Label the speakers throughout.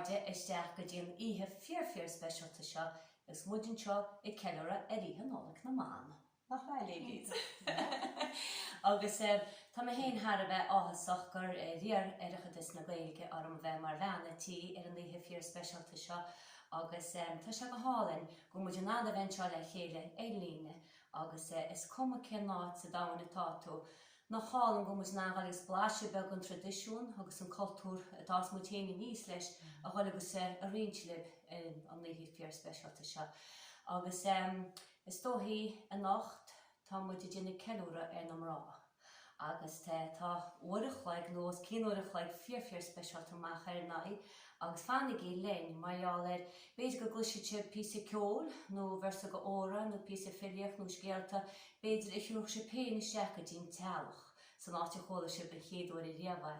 Speaker 1: chairde, isteach go dtí an oíche fíor fíor speisialta seo agus muid anseo ag ceiliúradh ar Oíche Nollag na mBan. Nach breá ladies? Agus tá mé féin thar a bheith áthasach gur iarr Oireachtas na Gaeilge orm a bheith mar bhean a' tí ar an oíche fíor speisialta seo agus tá sé go hálainn go bhfuil muid in ann a bheith anseo le chéile ar líne agus is cuma cén áit sa domhan atá tú, Nach álainn go bhfuil muid in ann dhul agus blaiseadh beag den traidisiún agus an cultúr a d'fhás muid féin aníos leis a dhul agus a roinnt libh ar an oíche fíor speisialta seo. Agus is dóichí anocht tá muid ag déanamh ceiliúradh ar na mná agus tá uair a chloig nó os cionn uair a chloig fíor fíor speisialta amach ar ár n-aghaidh agus fanaigí linn mar gheall ar b'fhéidir go gcloisfidh sibh píosa ceoil nó véarsa go amhrán nó píosa filíocht nó scéalta B'fhéidir a thiúrfadh sibh féin isteach go dtí an teallach san áit a chuala sibh an chéad uair ariamh é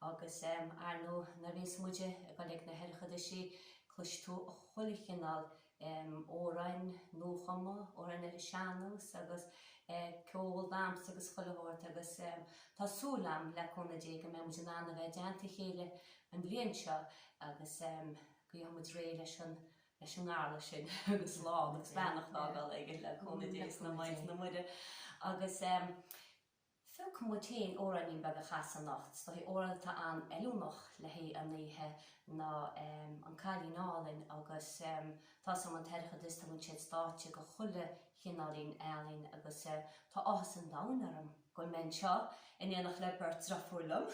Speaker 1: agus ar ndóigh nuair a bhíonns muid ag dul ag na hOireachtaisí cloisfidh tú chuile chineál amhráin nuachumtha, amhráin ar an sean-nós agus ceol, damhsa agus chuile shórt agus tá súil a'm le cúnamh Dé go mbeidh muid in ann a bheith i dteannta a chéile an bhliain seo agus go gheobhaidh muid réidh leis an leis an ngarla sin agus slán agus beannacht á fhágáil aige le cúnamh Dé is na Maighdine Muire. Agus phioc muid féin amhráinín beag a chasadh anocht, is dóichí amhrán atá an-fheiliúnach le haghaidh an oíche ná An Cailín Álainn agus tá 's a'm an tOireachtas tugann siad stáitse go chuile chineáilín ealaín agus tá áthas an domhain orm. go bhfuil mé anseo in éineacht le beirt driofúr liom,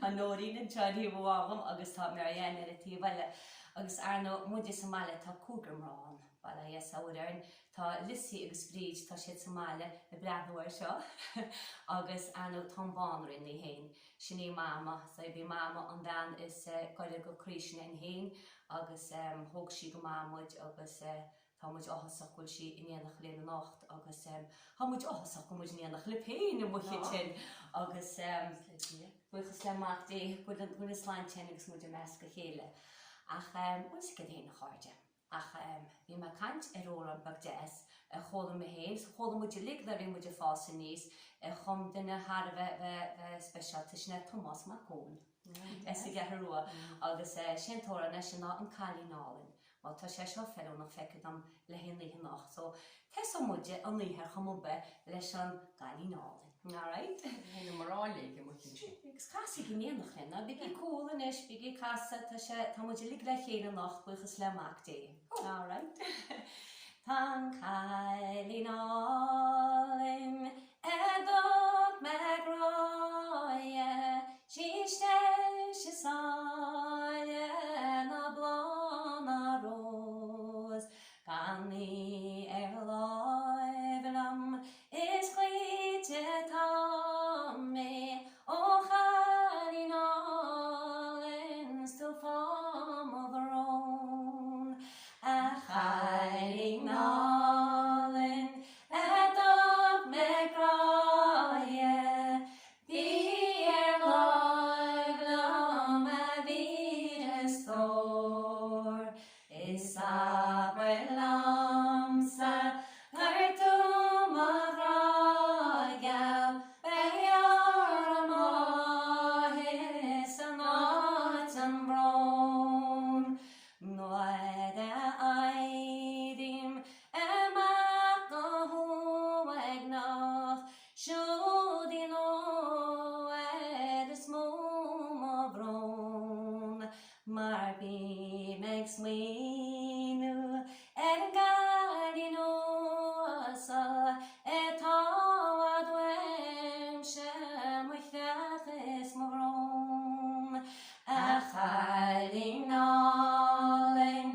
Speaker 1: tá Nóirín anseo ar thaobh amháin dhom agus tá Mary Ann ar an taobh eile. Agus ar ndóigh, muide sa mbaile, tá cúigear mná ann, bail ó Dhia 's ó Mhuire orainn. Tá Lissy agus Bríd, tá siad sa mbaile ag breathnú air seo agus ar ndóigh tá an Bhanríon í féin, sin í Mama, so b'í Mama an bhean is gaire go croí sin féin agus thóg sí go maith muid agus Tá muid áthasach go bhfuil sí in éineacht linn anocht agus tá muid áthasach go bhfuil muid in éineacht libh féin amuigh ansin agus buíochas le Mac Dé go bhfuil an sláinte againn agus muid i measc a chéile. Ach bhfuil 'fhios agaibh féin a chairde, ach bhí mé ag caint ar amhrán beag deas a chuala mé féin, 's a chuala muid uilig nuair a bhí muid ag fás aníos, a chum duine thar a bheith speisialta, sin é Tomás Mac Eoin as an gCeathrú Rua agus sé an t-amhrán é sin ná An Cailín Álainn. Bhuel, tá sé seo feiliúnach, feictear dom, le haghaidh an oíche anocht. So, tosóidh muid an oíche ar chuma ar bith leis an gCailín Álainn. Alright?
Speaker 2: Hé na mná léi amuigh ansin.
Speaker 1: Agus casaigí in éineacht linn. Ná bígí cúl anois, bígí ag casadh, tá sé, tá muid uilig le chéile anocht, buíochas le Mac Dé. Alright? Tá an cailín álainn A dtug mé grá dhi, 'sí is deise is áille ná bláth na rós. Gan í ar láimh liom is cloíte atá mé, ó chailín álainn 's tú fáth mo bhrón. A chailín álainn A dtug mé grá dhi, bí ar láimh liom a mhíle stór, Is abair liomsa gur tú mo ghrá geal, Ba ghearr an áthas in áit an bhróin. Nuair a éirím amach go huaigneach, siúd í an uair is mó mo bhrón, mar bím ag smaoineamh ar an gcailín uasal atá i bhfad uaimse, mo chreach is mo bhrón. A chailín álainn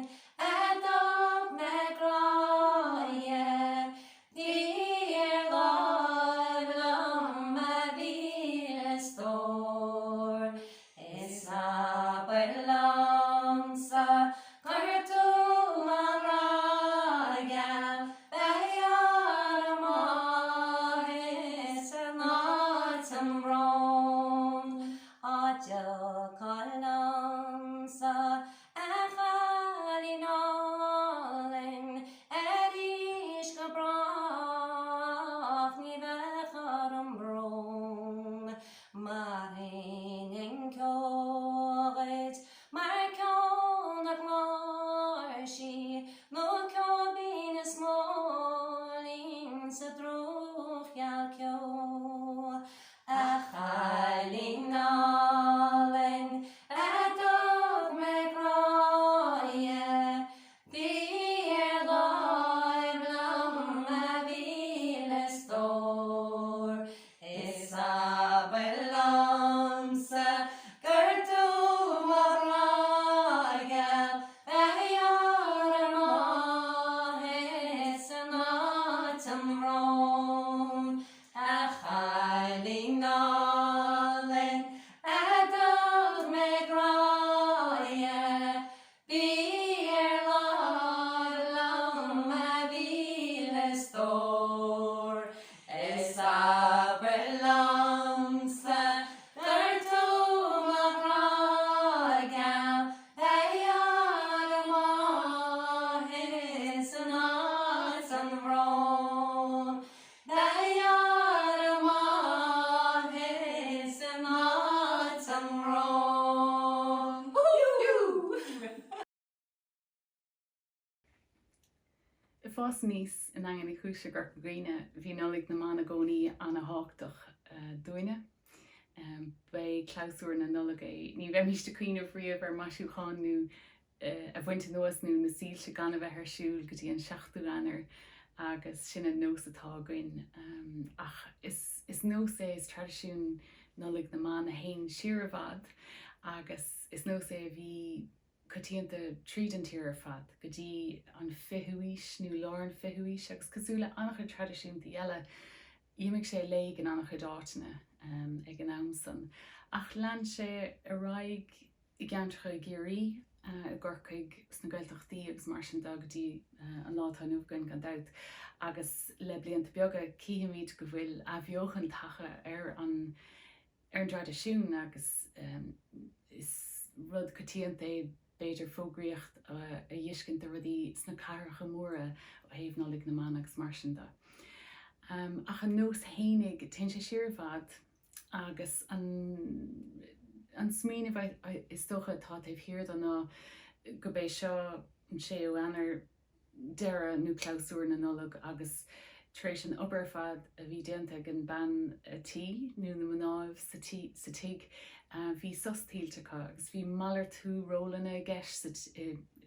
Speaker 1: a dtug mé grá dhi, bí ar láimh liom a mhíle stór, Is abair liomsa gur tú mo ghrá.
Speaker 3: Ag fás aníos i nDaingean Uí Chúis i gCorca Dhuibhne, bhí Nollaig na mBan i gcónaí ana-thábhachtach dúinne. B'é clabhsúr na Nollag é. Ní bheimíst ag cuimhneamh riamh ar maisiúcháin nó a bhaint anuas nó na soilse gan a bheith ar siúl go dtí an 7ú Eanáir agus sin an nós atá againn. Ach is nós é, is traidisiún Nollaig na mBan a théann siar i bhfad agus is nós é a bhí coitianta tríd an tír ar fad go dtí an fichiú aois nó lár an fichiú aois agus cosúil le an-chuid traidisiúntaí eile, d'imigh sé i léig in an-chuid áiteanna ag an am san. Ach lean sé ar aghaidh i gceantracha i gCiarraí, i gCorcaigh, sna Gaeltachtaí agus mar sin de go dtí an lá atá inniu againn gan dabht. Agus le blianta beaga cífimid go bhfuil athbheochan tagtha ar an ar an dtraidisiún agus is rud coitianta é b'fhéidir fógraíocht a fheiscint do rudaí sna cathracha móra ó thaobh Nollaig na mBan agus mar sin de. Ach an nós fhéinig, téann sé siar i bhfad agus an an smaoineamh is dócha atá taobh thiar de ná gurb é seo an 6ú Eanáir, deireadh nó clabhsúr na Nollag agus tar éis an obair ar fad a bhí déanta ag an bean a' tí nó na mnáibh sa sa tigh bhí sos tuillte acu agus bhí malartú rólanna i gceist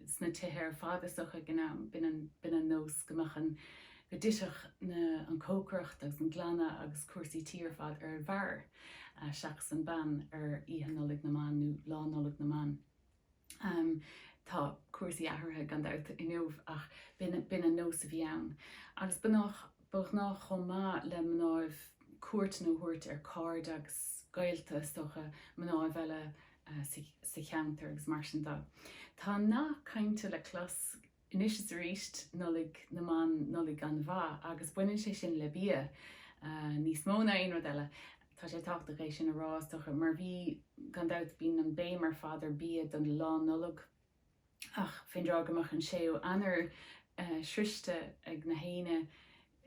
Speaker 3: sna tithe ar fad is dócha ag an am. B'in an b'in an nós go mbeadh an go dtitfeadh na an cócaireacht agus an glanadh agus cúrsaí tí ar fad ar an bhfear seachas an bean ar oíche Nollaig na mBan nó Lá Nollag na mBan. Tá cúrsaí athraithe gan dabht inniu ach b'in an nós a bhí ann. Agus ba ghnách, ba ghnách chomh maith le mnáibh cuairteanna a thabhairt ar cairde agus gaolta is dócha, mnáibh eile sa cheantar agus mar sin de. Tá nath cainte le clos Anois is arís, Nollaig na mBan, Nollaig gan mhaith, agus baineann sé sin le bia níos mó ná aon rud eile. Tá sé tábhachtach é sin a rá, is dócha, mar bhí, gan dabht, bíonn an béim ar fad ar bia don lá Nollag, ach fén dtráth go mbeadh an 6ú Eanáir sroiste ag na héinne,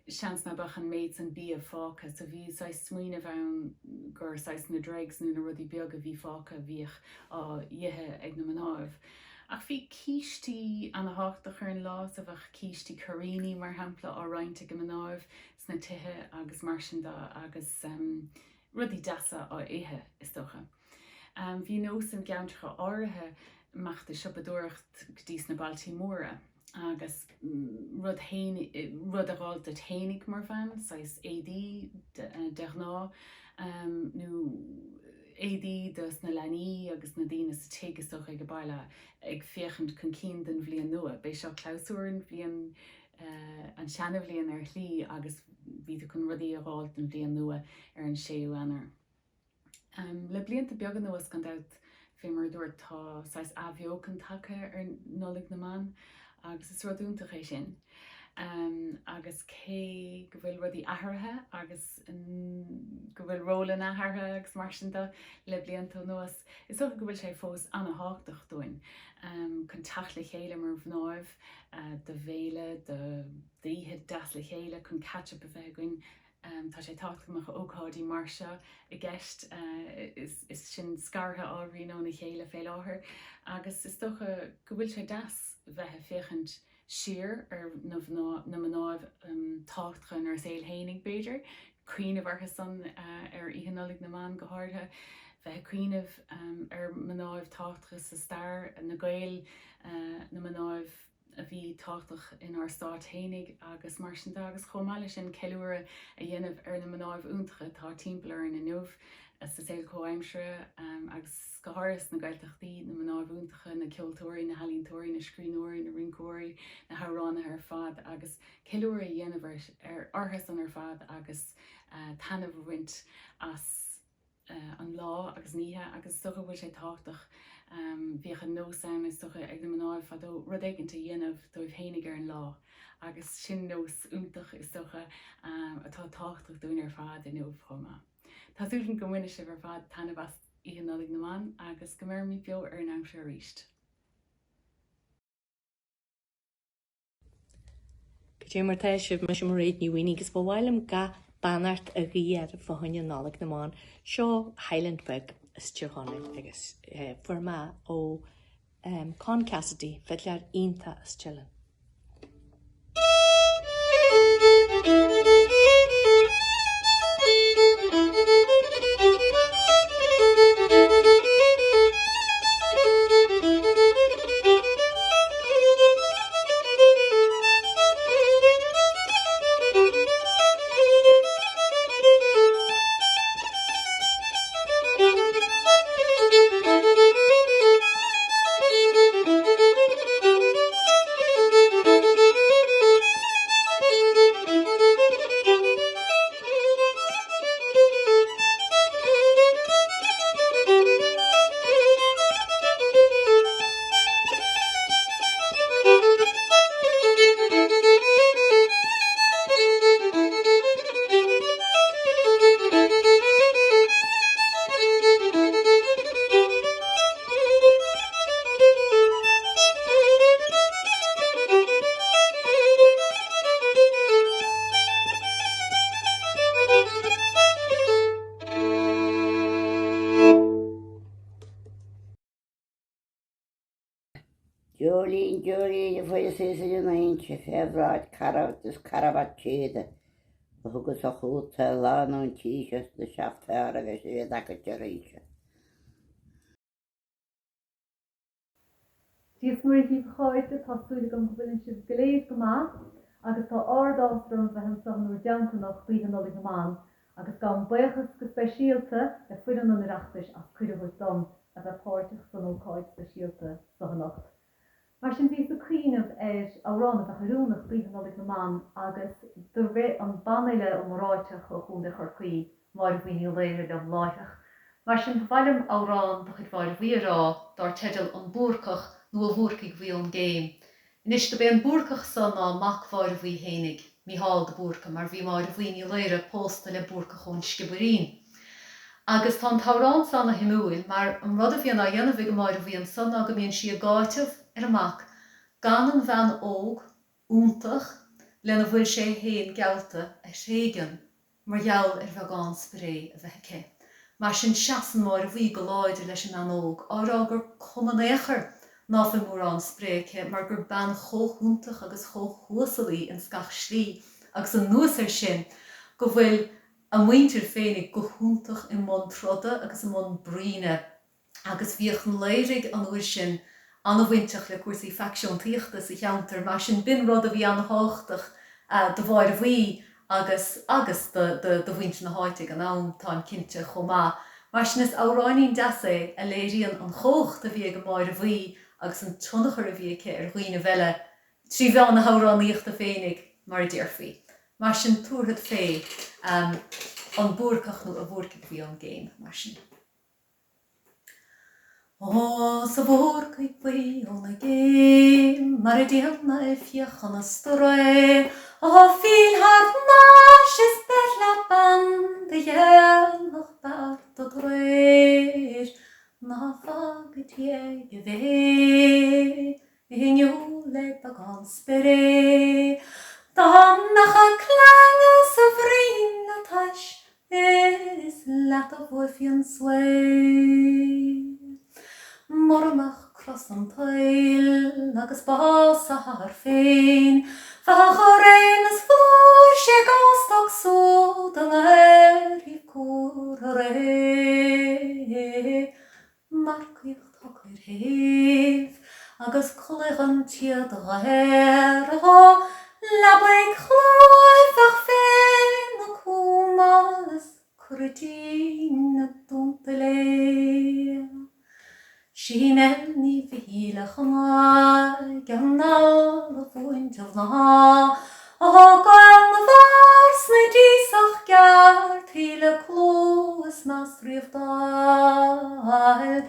Speaker 3: seans ná beadh an méid san bia fágtha so bhí saghas smaoineamh ann gur saghas na dregs nó na rudaí beaga a bhí fágtha a bhíodh á dh'ithe ag na mnáibh. Ach bhí cístí ana-thábhachtach ar an lá so bheadh cístí cuiríní mar shampla á roinnt ag na mnáibh sna tithe agus mar sin de agus rudaí deasa á ithe is dócha. Bhí nós i gceantracha áirithe imeacht ag siopadóireacht go dtí sna bailtí móra. agus rud fhéin, rud a dh'fháilt duit fhéinig mar bhean, saghas éadaí de ghnáth, nó éadaí dos na leanaí agus na daoine sa tigh is dócha ag an baile ag féachaint chun cinn don bhliain nua. B'é seo clabhsúr an bhliain, an seana bhliain ar shlí agus bhí tú chun rudaí a dh'fháilt don bhliain nua ar an 6ú Eanáir. Le blianta beaga anuas, gan dabht, fé mar a dúrt, tá saghas athbheochan tagtha ar Nollaig na mBan agus is rud iontach é sin. Agus cé go bhfuil rudaí athraithe agus go bhfuil rólanna athraithe agus mar sin de le blianta anuas, is dócha go bhfuil sé fós ana-thábhachtach dúinn chun teacht le chéile mar mhnáibh do bhéile, d'oíche deas le chéile, chun catch up a bheith againn. Tá sé tábhachtach go mbeadh ócáidí mar seo i gceist. Is sinn scartha ábhairín óna chéile fé láthair agus is dócha go bhfuil sé deas bheith ag féachaint siar ar na na mnáibh tábhachtacha inár saol fhéinig b'fhéidir, cuimhneamh orthu san ar Oíche Nollaig na mBan go háirithe, bheith ag cuimhneamh ar mnáibh tábhachtacha sa stair, na Gaeil, na mnáibh. a bhí tábhachtach inár stát fhéinig agus mar sin de agus chomh maith leis sin ceiliúradh a dhéanamh ar na mnáibh iontacha atá timpeall orainn inniu sa saol comhaimseartha agus go háirithe sna Gaeltachtaí, na mnáibh iontacha, na ceoltóirí, na healaíontóirí, na scríbhneoirí, na rinceoirí, na hamhránaithe ar fad agus ceiliúradh a dhéanamh ar orthu san ar fad agus taitneamh a bhaint as an lá agus an oíche agus is dócha go bhfuil sé tábhachtach, bhíodh an nós ann is dócha ag na mnáibh fadó rud éigint a dhéanamh dóibh fhéinig ar an lá agus sin nós iontach is dócha atá tábhachtach dúinn ar fad inniu chomh maith. Tá súil agam go mbainfidh sibh ar fad taitneamh as Oíche Nollaig na mBan agus go mbeirimid beo ar an am seo arís.
Speaker 4: Cad é mar tá sibh, mise Mairéad Ní Mhaonaigh agus ba mhaith liom gach beannacht a ghuí oraibh fá choinne Nollaig na mBan. Seo Highland beag as Tír Chonaill agus fuair mé ó Con Cassidy, fidléir iontach as Teileann.
Speaker 5: Dreoilín, dreoilín a fuaireas thíos ar an Inse fé bhráid carbhat is carbhat téada a thugas a chóta lán ón tí seo sna seacht fearr a bheith sé acu ar Inse.
Speaker 6: Dia is Muire dhaoibh a chairde, tá súil agam go bhfuileann sibh go léir go maith agus tá ard-áthas orm bheith anseo in bhur dteannta anocht d'Oíche Nollaig na mBan agus gabhaim buíochas go speisialta le foireann an Oireachtais as cuireadh a thabhairt dom a bheith páirteach san ócáid speisialta seo anocht. Mar sin bhíos ag cuimhneamh ar amhrán a bheadh oiriúnach d'Oíche Nollaig na mBan agus do rith an banfhile iomráiteach ó Chontae Chorcaí, Máire Bhuí Ní Laoire liom láithreach. Mar sin ba mhaith liom amhrán de chuid Mháire Bhuí a rá dár teideal An Búrcach nó A Bhúrcaigh Bhuí ón gCéim. Anois dob é an Búrcach so ná mac Mháire Bhuí fhéinig, Mícheál de Búrca, mar bhí Máire Bhuí Ní Laoire pósta le Búrcach ón Sciobairín. Agus tá an t-amhrán so ana shuimiúil mar an rud a bhíonn á dhéanamh ag an Máire Bhuí anso ná go mbíonn sí ag áiteamh ar a mac gan an bhean óg iontach lena bhfuil sé fhéin geallta a thréigean mar gheall ar bheagán spré a bheith aici. Mar sin seasann Máire Bhuí go láidir leis an mbean óg, á rá gur cuma in aon chor ná fuil mórán spré aici mar gur bean chomh hiontach agus chomh huasal í ins gach slí agus anuas air sin go bhfuil a muintir féinig go hiontach i mbun troda agus i mbun bruíne agus bhíodh na Laoirigh an uair sin an-bhainteach le cúrsaí faicseantaíochta sa cheantar, mar sin b'in rud a bhí an-thábhachtach do Mháire Bhuí agus agus do do mhuintir na háite ag an am, táim cinnte, chomh maith. Mar sin is amhráinín deas é a léiríonn an chumhacht a bhí ag an Máire Bhuí agus an tionchar a bhí aici ar dhaoinibh eile 3 mheán na hamhránaíochta féinig, mar a déarfaí. Mar sin, tabharfad fé An Búrcach nó A Bhúrcaigh Bhuí ón gCéim, mar sin. Ó, 's a Bhúrcaigh Bhuí ón gCéim, mar a déanadh fiach an strae, Ó, fill thar n-ais is beir leat bean do dhéanfadh beart do réir, Ná fág i ndiaidh a bhéith. Inniu le beagán spré. Dá mbeadh a clainne sa bhroinn le t'ais is leat a bhuailfí an svae. Mura mbeadh cros an tsaoil agus bás a hathar féin, bheadh a réimeas flúirse gástach súd i ngarraí cúr ré. Marcaíocht tugtha ar thaobh agus cloigeann tíodghair ó leabaidh chlúimh fé na cuma is cruitín i dtonnta léi. Sí Nell Ní Mhichíl a chonaic anall a bhuaint a mhná ó gaol na bhfear sna díosach gearr tuilleadh clú is meas riamh d'fháil,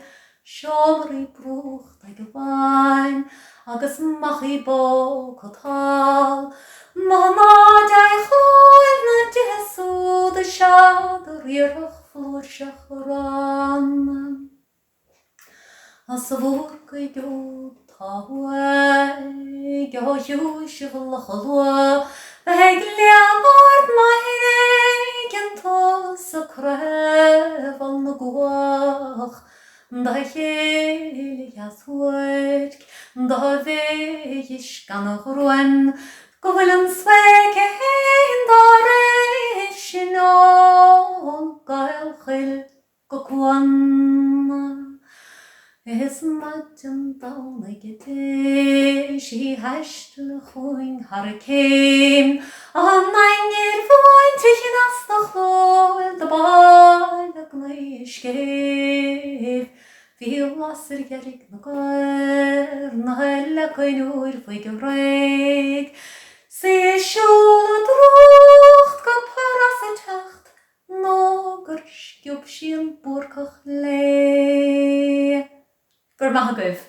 Speaker 6: seomraí brúchta ag a bhain agus machaí bó acu thall. Má ná deich chlúimh na dtithe súd is ea do riarfadh flúirseach rann. As a Bhúrcaigh úd tá uaidh ó ghiúisibh Locha Lua bheith ag léan ard má thréigeann tusa craobh na gcuach do chéile dheasmhairc do bhéis gan a ghruaim go bhfuil an svae aici féin dá réir sin ón gcaolchoill go cuan. Is maidin Domhnaigh a d'fhill sí thaistil chugainn thar an céim, an ainnir mhúinte chneasta chlúmhail do b'áille gnaoi a scéimh. Bhí lasair dheirg na gcaor 'na leacain úir bhoig réidh, 's í ag siúl i dtrúcht go pras ag teacht nó gur sciob sí an Búrcach léi. Go raibh maith agaibh.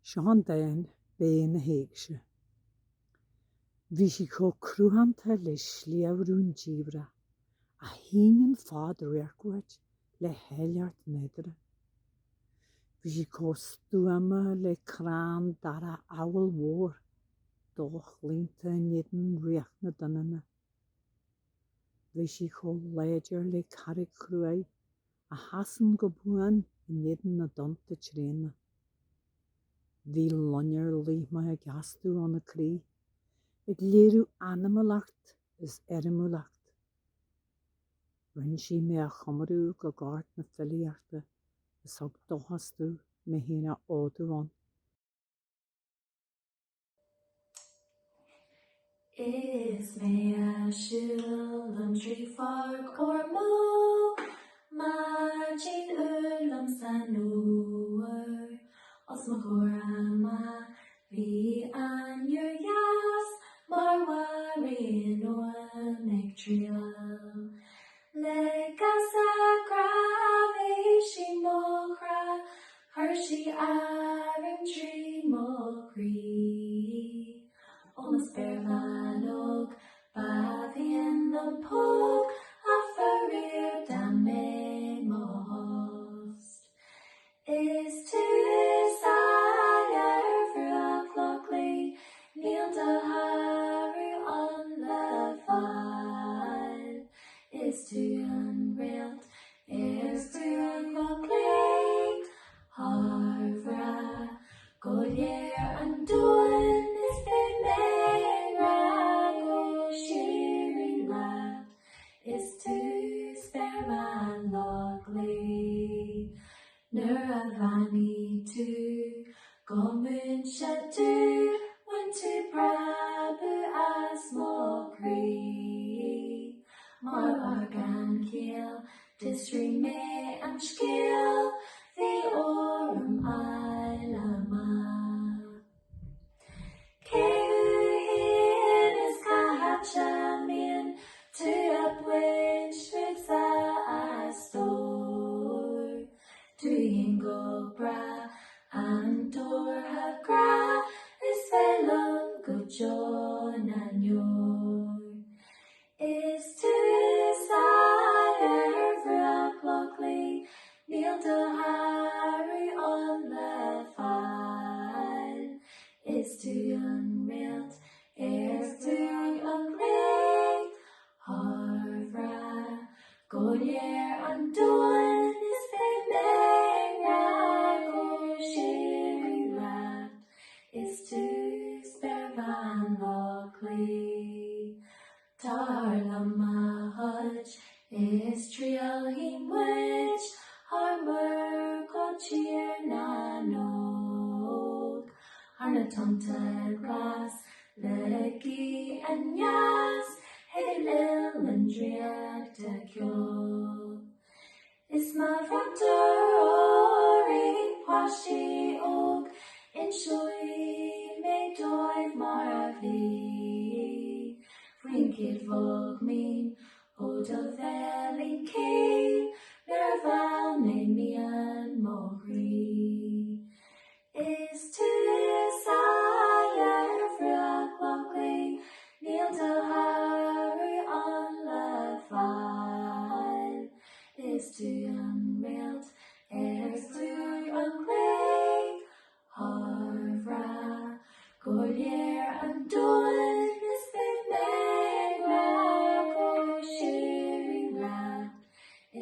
Speaker 7: Seo an dán Bé na hÉigse. Bhí sí chomh cruthanta le sliabh rúndiamhrach a shíneann fad radhairc uait le háilleacht nádúrtha. Bhí sí chomh stuama le crann dara abhalmhór dochlaonta in éadan ríocht na doininne. Bhí sí chomh láidir le carraig chruaidh a sheasann go buan in éadan na dtonnta tréana. Bhí loinnir luathmhaith ag astú óna croí, ag léiriú anamúlacht is éirimiúlacht. Rinne sí mé a chumrú go gort na filíochta is thug dóchas domh mé féin a fhódú ann.
Speaker 8: Is mé a' siúl liom tri pháirc Ormeau Maidin úr liom san fhómhar Os mo chomhair amach bhí ainnir dheas Mar mhairín uaim ag triall Le geasa grá bhí sí mo chrá Chuir sí arraing trí mo chroí. Ó mo spéirbhean óg, ba mhian liom póg, ach faraor d'fhan mé mo thost. Is tú is áille ar bhruach Loch Lao, níl do shárú ann le fáil. Is tú an réalt Ar bhruach Loch Lao thar bhreá go léir an domhan is beidh mé i ngrá go síoraí leat is tú spéirbhean Loch Lao. Nuair a bheannaigh tú go múinte domh bhain tú preabadh as mo chroí. Mar fhear gan chéill d'fhiosraigh mé an scéal bhí orm fháil amach. Cé thú fhéin is cá háit a mbíonn tú ag baint fútsa a stór? Do dhein go breá an dtabharfá grá is bheith liom go deo na ndeor. Is tú is áille ar bhruach Loch Lao, níl do shárú ann le fáil. Is tú an réalt ar bhruach Loch Lao, thar bhreá go léir an domhain is beidh mé i ngrá go síoraí leat. Is tú spéirbhean Loch Lao. Tar liom a chuid is triallfaidh muid thar muir go Tír na nÓg. Thar na tonnta glas le gaoth aneas chuig an oileán draíochta ceoil. Is má bhronntar orainn páistí óg, inseoidh mé dóibh mar a bhí. Faoin gcéad bhog mín ó do bhéilín caoin nuair a mheall mé mian mo chroí. Is tú is áille ar bhruach Loch Lao, níl do shárú ann le fáil. Is tú an réalt ar bhruach Loch Lao, thar bhreá go léir an domhain is beidh mé i ngrá go síoraí leat.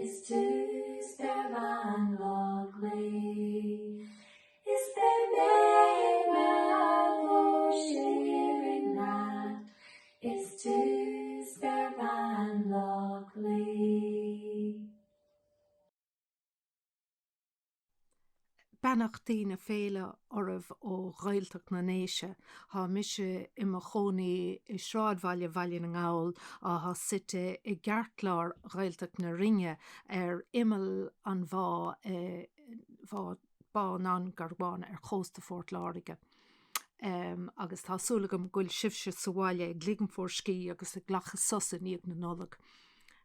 Speaker 8: Is tú spéirbhean Loch Lao. Is beidh mé i ngrá go síoraí leat. Is tú spéirbhean Loch Lao.
Speaker 9: Beannachtaí na féile oraibh ó Ghaeltacht na nDéise. Tá mise i mo chónaí i sráidbhaile Bhaile na nGall athá suite i gceartlár Ghaeltacht na Rinne ar imeall an bhá i bhá Bá nan Garbhán ar chósta Phort Láirge. Agus tá súil agam go bhfuil sibhse sa bhaile ag ligean bhur scíth agus ag glacadh sos i ndiaidh na Nollag.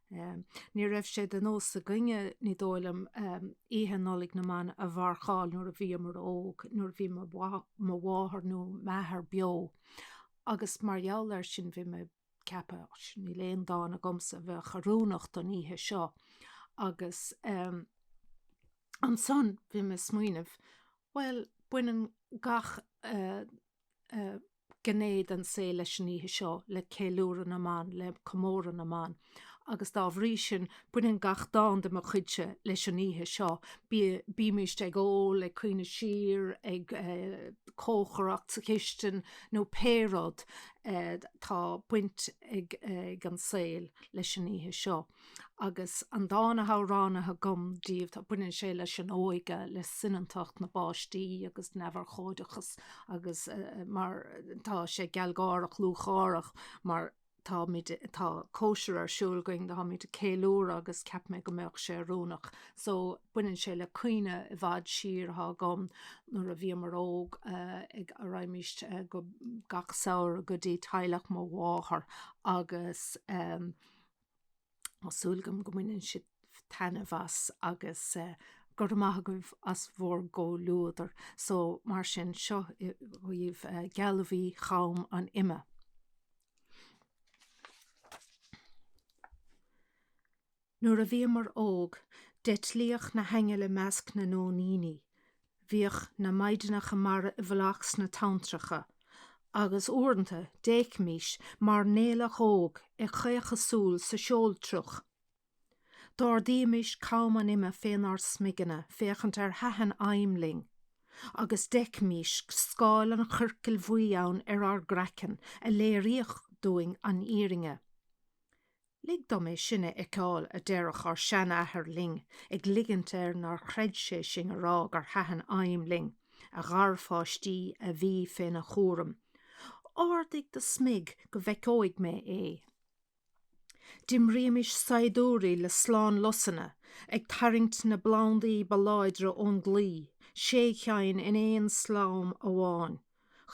Speaker 9: Ní raibh sé de nós againne, ní dóigh liom, Oíche Nollaig na mBan a mharcáil nuair a bhíomar óg, nuair a bhí mo mháthair nó m'athair beo. Agus mar gheall air sin bhí mé ag ceapadh, níl aon dán agamsa a bheadh oiriúnach don oíche seo. Agus ansan bhí mé ag smaoineamh, bhuel, baineann gach gné den saol leis an oíche seo, le ceiliúradh na mban, le comóradh na mban. agus dá bhrí sin baineann gach dán de mo chuidse leis an oíche seo. Bímist ag ól, ag caoineadh siar, ag cócaireacht sa chistin nó pé rud, tá baint ag an saol leis an oíche seo. Agus an dán atá roghnaithe agam daoibh, tá, baineann sé leis an óige, le soineantacht na bpáistí agus neamhurchóideachas agus mar tá sé gealgháireach lúcháireach mar táimid, tá cóisir ar siúl againn, táimid ag ceiliúradh agus cheap mé go mbeadh sé oiriúnach. So baineann sé le cuimhne i bhfad siar atá agam nuair a bhíomar óg ag, a raghaimís go gach samhradh go dtí teaghlach mo mháthar agus Tá súil agam go mbaineann sibh taitneamh as agus go raibh maith agaibh as bhur gcomhluadar. So, mar sin, seo dhaoibh Gealbhaí Cham an Ime. Nuair a bhíomar óg, d'eitlíodh na haingil i measc na nóiníní. Bhíodh na maighdeanacha mara i bhfolach sna tonntracha, agus uaireanta d'fhéachaimis mar n-eallach óg ag caochadh súl sa seoltriuch. D'ardaímis cam an ime fénár smigeanna féachaint ar thaitin ime linn, agus d'fheicimis scáil an chiorcail bhuí ann ar ár gcraiceann a léiríodh dúinn an fhírinne. Lig dom é sin a fheiceáil, a déarfadh ár seanathair linn, ag ligint air nár chreid sé sinn a rá gur thaitin ime linn, a gharpháistí a bhí féna chúram. Ardaigh do smig go bhfeiceoidh mé é. D'imrímis saighdiúirí le slánlusanna, ag tarraingt na bplandaí ba láidre ón gclaí, sé chinn in aon slám amháin.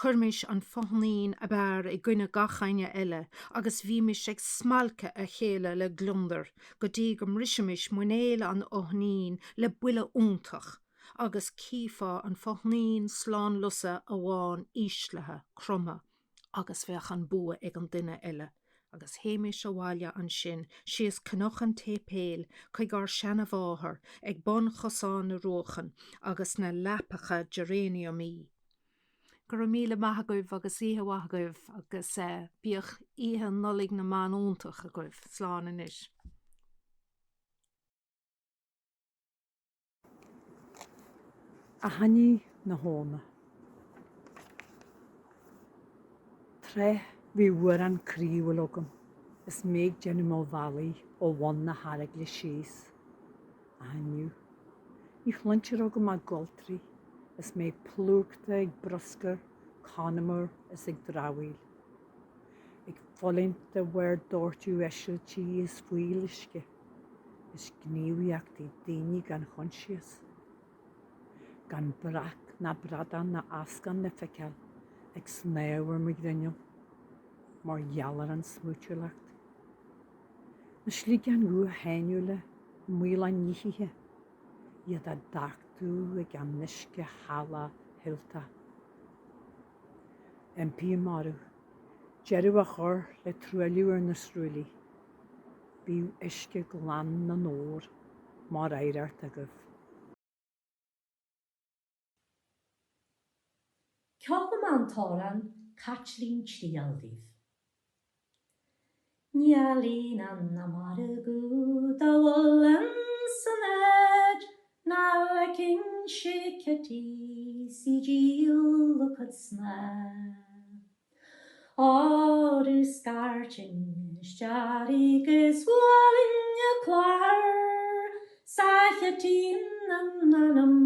Speaker 9: Chuirimis an fothain ab fhearr i gcoinne gach éinne eile agus bhímis ag smalcadh a chéile le gliondar go dtí go mbrisimis muinéal an fhothain le buille iontach agus chífeá an fothain slánlusa amháin íslithe, cromtha agus bheadh an bua ag an duine eile agus théimis abhaile ansin síos Cnoc an tSéipéil chuig ár seanamháthair ag bun Chosán na Ruachan agus na leapacha geraniumaí Go raibh míle maith agaibh agus oíche mhaith agaibh agus bíodh Oíche Nollaig na mBan iontach agaibh. Slán anois.
Speaker 7: Achainí na hÓna. Tráth bhí fuarán croíúil agam is mé ag déanamh mo bhealaigh ó bhun na hEaragle síos. Ach inniu, ní chluintear agam ach goltraí is mé plúchta ag bruscar, conamar is ag dramhaíl. Ag fulaingt de bharr doirteadh eisiltí is fuíolluisce, is gníomhaíochtaí daoine gan choinsias. Gan breac ná bradán ná eascán le feiceáil ag snámh ar mo ghrinneall, mar gheall ar an smúitiúlacht. Na sligeáin dhubha shainiúla i mbaol a ndíothaithe, iad á dtachtadh ag an uisce shalach shilteach. Impím oraibh deireadh a chur le truailliú ar na sruthlaí. Bíodh uisce glan na ndeor mar oidhreacht agaibh.
Speaker 1: Ceolfaidh mé an t-amhrán Caitlín Triall daoibh. Níl an an margadh dá bhfuil ins an áit ná fheiceann sé Ceití 's í díol a cuid snáth. Ó do scairtinn isteach agus bhuailinn a clár 's a Cheitín an anam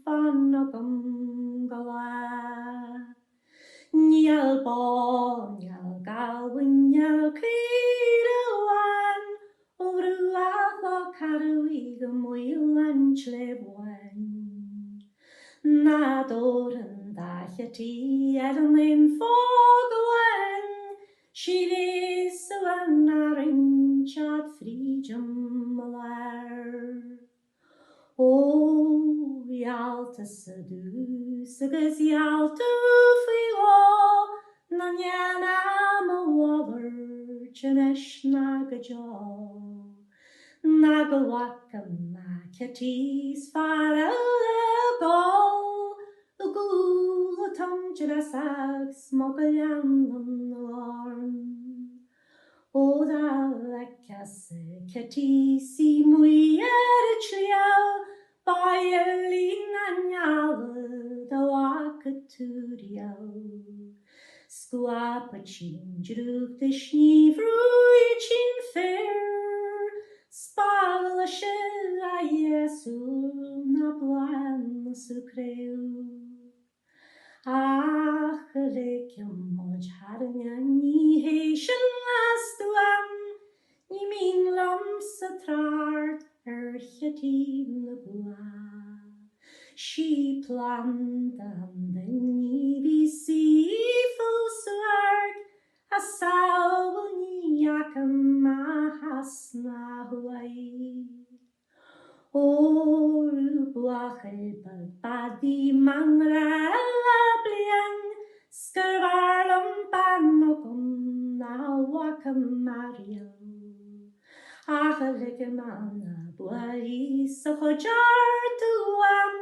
Speaker 1: fan agam go lá. Níl bó, níl gamhain, níl caora amháin Ó Bhruach Loch Garraí go Maoil an tSléibhe Bháin. Ná dtabharfainn do Cheití ar an aon phóg amháin, Sí bhéasa an arraing teacht fríd mo lár. Ó, gheall tusa dtús agus gheall tú faoi dhó Ná ndéanfá mo mhalairt anois ná go deo. Ná go bhfaca mé Ceití 's fear eile ag ól I gcúl an tom dreasach 's mo go leanann na lorn.
Speaker 8: Ó dá bhfeiceas-sa Ceití 's í 'muigh ar a tsliabh, ba ghile na n-eala dá bhfaca tú riamh. 'S go bhfapaid sí'n drúcht is ní bhrúighead sí'n féar, 's ba ghlaise a dhéasúil ná bláth na sa gcraobh. Ach a ligfidh muid tharainne ní hé sin as d'uaim, ní mian liomsa trácht ar Chití na bhFiann. Sí planda an duine bhí sí fós sa bpáirc, a samhail ní fhaca mé theas ná thuaidh. Órú buachaill beag ba bhí mo ngrá le bliain 's gurbh fhearr liom bean agam ná bhfaca mé riamh. Ach a ligfidh mé na buachaillí sa chuid orthu uaim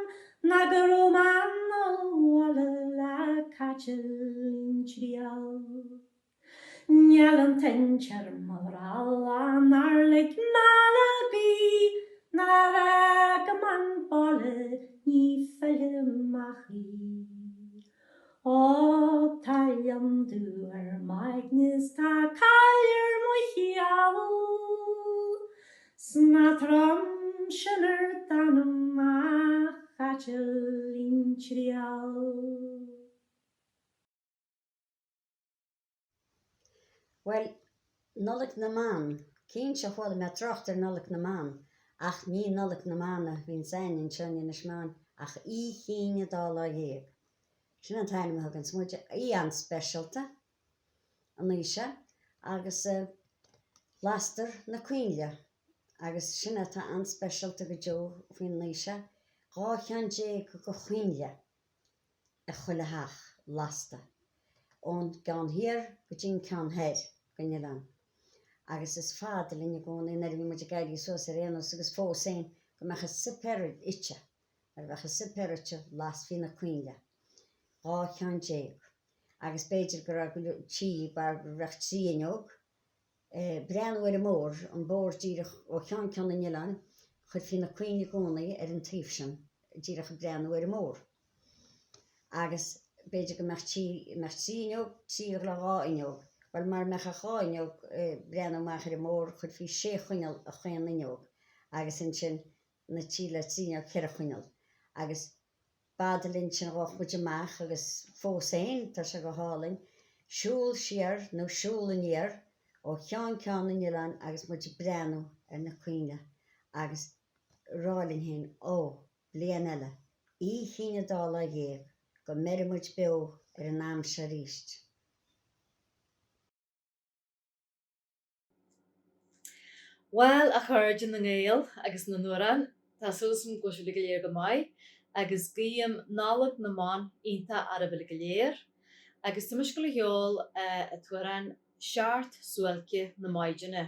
Speaker 8: ná go raibh mé 'na bhaile le Caitlín triall. Níl an t-inse ar mo bhreithlá nár lig mé le gaoth nár fhág an baile ní fillfidh mé choíche. Ó tá lionndubh ar m'aigne 's tá caill ar mo chiall 's nach trom sin ar d'anam a Chaitlín triall.
Speaker 10: Bhuel, Nollaig na mBan, cinnte chuala mé trácht ar Nollaig na mBan, ach ní Nollaig na mBan a bhíonns a'inn anseo in Inis Meáin ach Oíche Chinn an Dá Lá Dhéag. Sin an t-ainm a thuganns muid, oíche an-speisialta an oíche seo agus lastar na coinnle agus sin atá an-speisialta go deo faoin oíche seo, 12 cheann de choinnle. i chuile theach lasta, ón gceann thiar go dtí an ceann thoir den oileán. Agus is fada linn i gcónaí nuair a bhí muid ag éirí suas ar aon nós agus fós féin go mbeadh an suipéar ite, nuair a bheadh an suipéar ite lasfaí na coinnle, 12 cheann. Agus b'fhéidir go raibh go leor tí bar go bheadh trí fhuinneog, breathnú ar an mbóthar, an bóthar díreach ó cheann ceann an oileáin, chuirfí na coinnle i gcónaí ar an taobh sin, díreach ag breathnú ar an mbóthar. Agus b'fhéidir go mbeadh tí, mbeadh trí fhuinneog, tí le dhá fhuinneog. Bhuel, mara mbeadh ach dhá fhuinneog ag breathnú amach ar an mbóthar, chuirfí sé choinneal i chaon fhuinneog agus ansin na tí le trí fhuinneog, ceithre choinneal. Agus B'fhada linn sin ghabhadh muid amach agus fós féin tá sé go hálainn siúl siar nó siúl aniar ó cheann ceann an oileáin agus muid ag breathnú ar na coinnle agus rá linn féin, ó, bliain eile, Oíche Chinn an Dá Lá Dhéag, go mbeire muid beo ar an am seo aríst.
Speaker 11: Bhuel, a chairde na nGael agus na n-amhrán, tá súil agam go bhfuil sibh uilig go léir go maith agus guím Nollaig na mBan iontach oraibh uilig go léir. Agus tá mise ag gabháil a cheol an t-amhrán Seacht Suáilce na Maighdine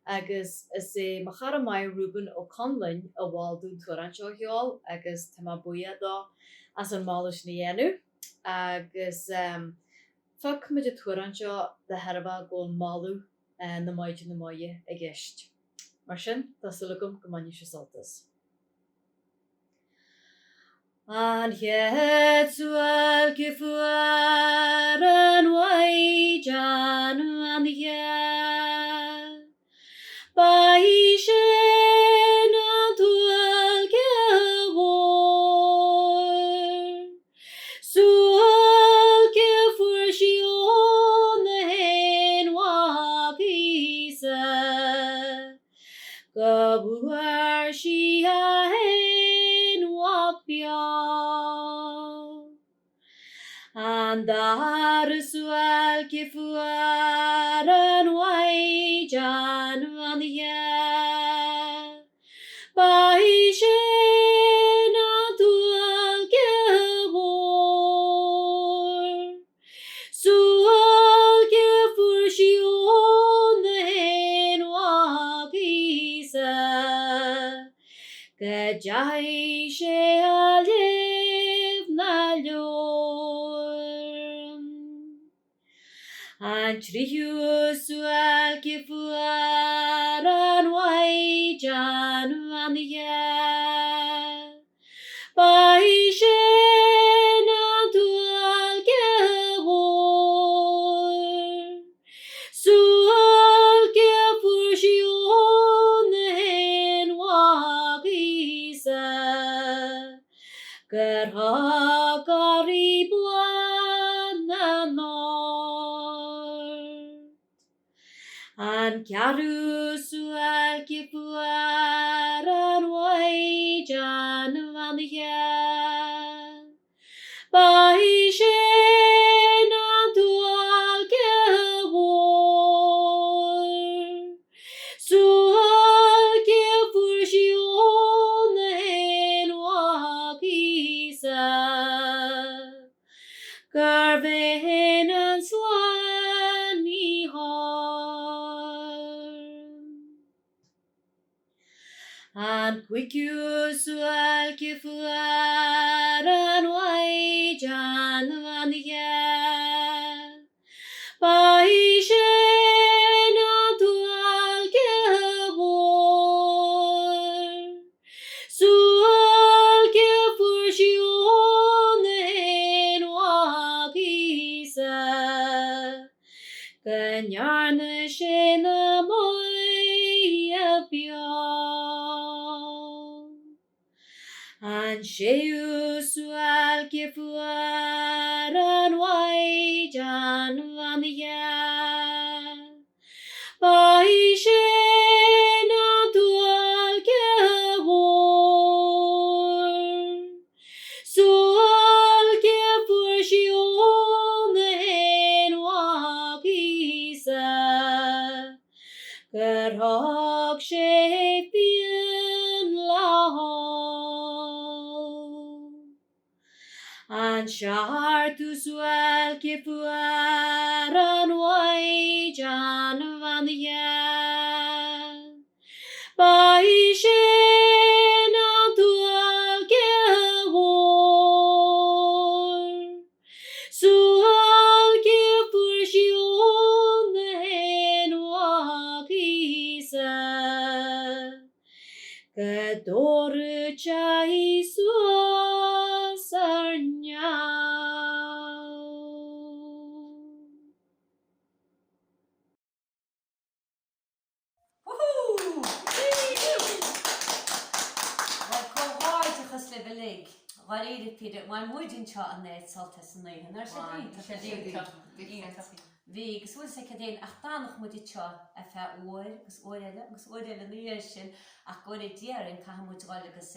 Speaker 11: agus is é mo chara maith Reuben Ó Conluain a mhol domh an t-amhrán seo a cheol agus tá mé buíoch dó as an moladh sin a dhéanamh agus Phiocfaidh muid an t-amhrán seo de thairbhe go bhfuil moladh na Maighdine Muire i gceist. Mar sin, tá súil agam go mbainfidh sibh sult as. An chéad suáilce fuair an Mhaighdean Bheannaithe, Ba í sin an tsuáilce mhór. Suáilce a fuair sí óna hAonmhac Íosa, go bhfuair sí a hAonmhac beo. An dara suáilce fuair an Mhaighdean Bheannaithe, ba í sin an tsuáilce mhór. Suáilce a fuair sí óna hAonmhac Íosa. Go dteachaigh sé a léamh na leabhar.
Speaker 8: An tríú suáilce fuair an Mhaighdean Bheannaithe. Ba í sin an tsuáilce mhór. Suáilce a fuair sí óna hAonmhac Íosa. Gur thug uirthi bláth na n-ard. An ceathrú suáilce fuair an Mhaighdean Bheannaithe. Ba í sin an tsuáilce mhór. Suáilce a fuair sí óna hAonmhac Íosa, gurbh é féin an Slánaitheoir. An cúigiú suáilce fuair an Mhaighdean Bheannaithe. Ba í sin an tsuáilce mhór. Suáilce a fuair sí óna hAonmhac Íosa. Go ndearna sé na maoth beo. An séú suáilce fuair an Mhaighdean Bheannaithe. Ba í sin an tsuáilce mhór. Suáilce a fuair sí óna hAonmhac Íosa. Gur thug sé é féin le hól. An seachtú suáilce fuair an Mhaighdean Bheannaithe. Ba í sin an tsuáilce mhór. Suáilce a fuair sí óna hAonmhac Íosa, go dtabharfadh sé í suas ar neamh.
Speaker 1: Woohoo! Bhuel, comhghairdeachas libh uilig. Dháiríre píre, bhain muid anseo an oiread sult as an oíche. Nach raibh sé iontach? Bhí sé iontach. Bhí, agus bhfuil 'fhios a'd céard é, ach d'fhanfadh muid anseo ar feadh uair agus uair eile agus uair eile ina dhiaidh sin, ach go bhfóire Dia orainn, caithfidh muid dhul agus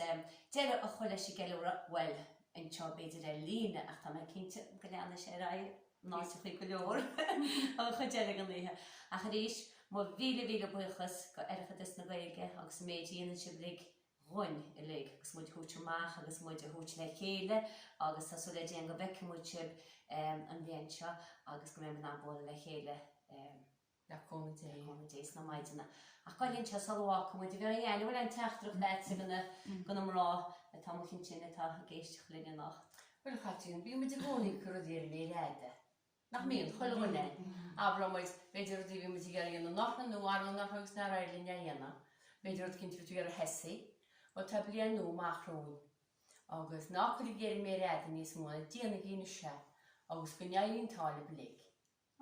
Speaker 1: deireadh a chur leis an gceiliúradh, bhuel, anseo b'fhéidir ar líne, ach tá mé cinnte go leanfaidh sé ar aghaidh. in áiteachaí go leor an chuid eile den oíche. Ach arís, mo mhíle mhíle buíochas go Oireachtas na Gaeilge agus an méid a dhéanann sibh uilig dhuinn uilig agus muid a thabhairt amach agus muid a thabhairt le chéile agus tá súil le Dia go bhfeicfidh muid sibh an bhliain seo agus go mbeidh muid in ann bualadh le chéile
Speaker 2: Le cúnamh Dé.
Speaker 1: Le cúnamh Dé sna maighdeana. Ach gabh ansin sula bhfágfaidh muid, a Mhary Ann, an bhfuil aon teachtaireacht a'dsa go na, go na mná atá amuigh ansin atá ag éisteacht linn anocht?
Speaker 2: Bhuel, a Chaitlín, bíonn muid i gcónaí ag cur rudaí ar an méar fhada. Nach mbíonn? Chuile dhuine. Abraíonn muid, b'fhéidir rudaí a bhí muid ag iarraidh a dhéanamh anuraidh nó arú anuraidh agus nár éirigh linn é a dhéanamh. B'fhéidir rud eicínt a bhí tú ag iarraidh thosaí. Bhuel, tá bliain nua amach romhainn. Agus ná cuirigí ar an méar fhada níos mó ná déanaigí anois é agus go n-éirí an t-ádh libh uilig.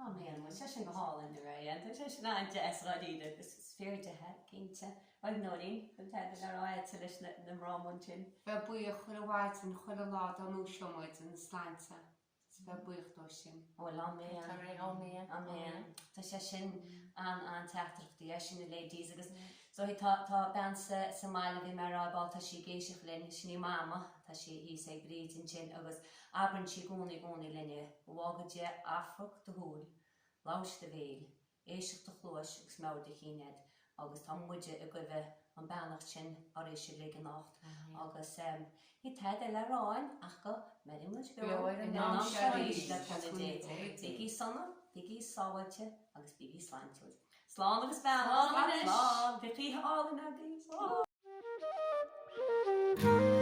Speaker 1: Amen. Bhuel, sé sin go hálainn, a Mhary Ann. Tá sé sin an-deas, dháiríre, agus is fíor duit, cinnte. Bhuel, Nóirín, bhfuil tada le rá agatsa leis na mná ansin?
Speaker 12: Bheith buíoch chuile mhaidin, chuile lá dá ndúiseodh muid ina sláinte, is bheith buíoch dó sin.
Speaker 1: Bhuel, amen.
Speaker 2: Amen.
Speaker 1: Amen. Tá sé sin an-an-teachtaireacht é sin, a ladies, agus so tá, tá bean sa, sa mbaile, bhí mé a rá, bhuel, tá sí ag éisteacht linn, sin í Mama, tá sí thíos ag Bríd ansin, agus Abrann sí i gcónaí, i gcónaí linne, go bhfága Dia amharc do shúil, labhairt do bhéil, éisteacht do chluais agus meabhair do chinn a'd agus tá muide ag guibhe an beannacht sin oraibhse uilig anocht agus níl tada le rá a'inn ach go mbeidh muid beo ar an am seo arís le cúnamh Dé. Bígí sona, bígí sábháilte agus bígí sláintiúil. Slán agus beannacht! Slán! Bíodh oíche álainn agaibh! Slán!